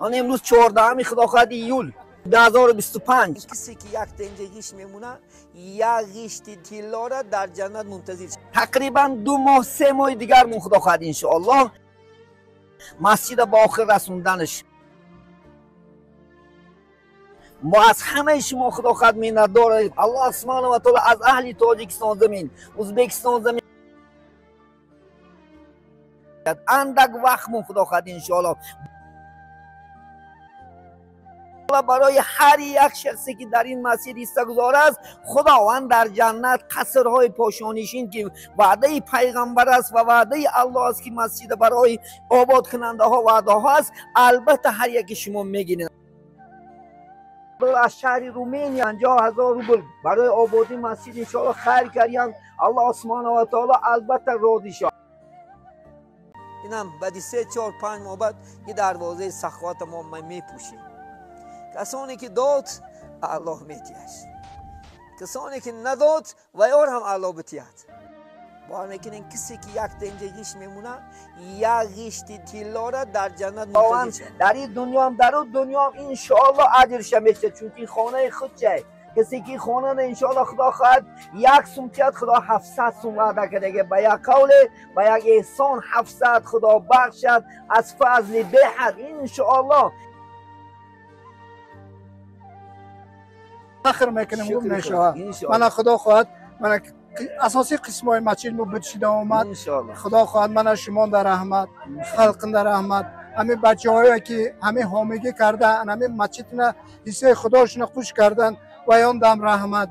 Он имрӯз 14 худо хоҳад июл 2025. Касе ки як тенге ғишт мемонад, як ғишти тиллора дар ҷаннат мунтазир. Тақрибан 2 моҳ 3 моҳи дигар мон худо хоҳад иншоаллоҳ масҷида ба охир расонданаш. Мо аз ҳамаи шумо худо хоҳад миннатдорем. Аллоҳ субҳонаҳу ва таоло аз аҳли Тоҷикистон замин, Ӯзбекистон замин андак вақт мон худо хоҳад иншоаллоҳ барои ҳар як шахсе ки дар ин масҷид ҳиссагузор аст, Худованд дар ҷаннат қасрҳои пошонишин ки ваъдаи пайғамбар аст ва ваъдаи Аллоҳ аст ки масҷид барои ободкунандаҳо ваъдаҳо аст, албатта ҳар яки шумо мегиред. Аз шаҳри Руминия 50,000 рубл барои ободии масҷид иншоаллоҳ хайр карданд. Аллоҳ субҳонаҳу ва таоло албатта розӣ шавад. Инам баъди 3, 4, 5 моҳ баъд ин дарвозаи саховата мо мепӯшем. Касоне ки дод, Аллоҳ метиҳад. Касоне ки надод, вайор ҳам Аллоҳ битиҳад. Бовар мекунем, касе ки як тенге ғишт мемонад, як ғишти тиллора дар ҷаннат мунтазир шавад. Дар ин дунёам, дар он дунёам иншоаллоҳ аҷрша мешавад, чунки хонаи худ чай. Касе ки хонада иншоаллоҳ худо хоҳад 1 сум тиҳад, худо 700 сум ваъда кардаге. Ба як қавле, ба як эҳсон 700 худо бахшад аз фазли беҳад иншоаллоҳ. Фахр мекунем, гум мешавад. Мана худо хоҳад, мана асосии қисмҳои масҷид мо бутшида омад. Худо хоҳад мана шумо дар раҳмат, халқин дар раҳмат, ҳамин бачаҳое ки ҳамин ҳомигӣ кардан, ҳамин масҷидна ҳиссаи худошона хуш кардан, вай он дам раҳмат.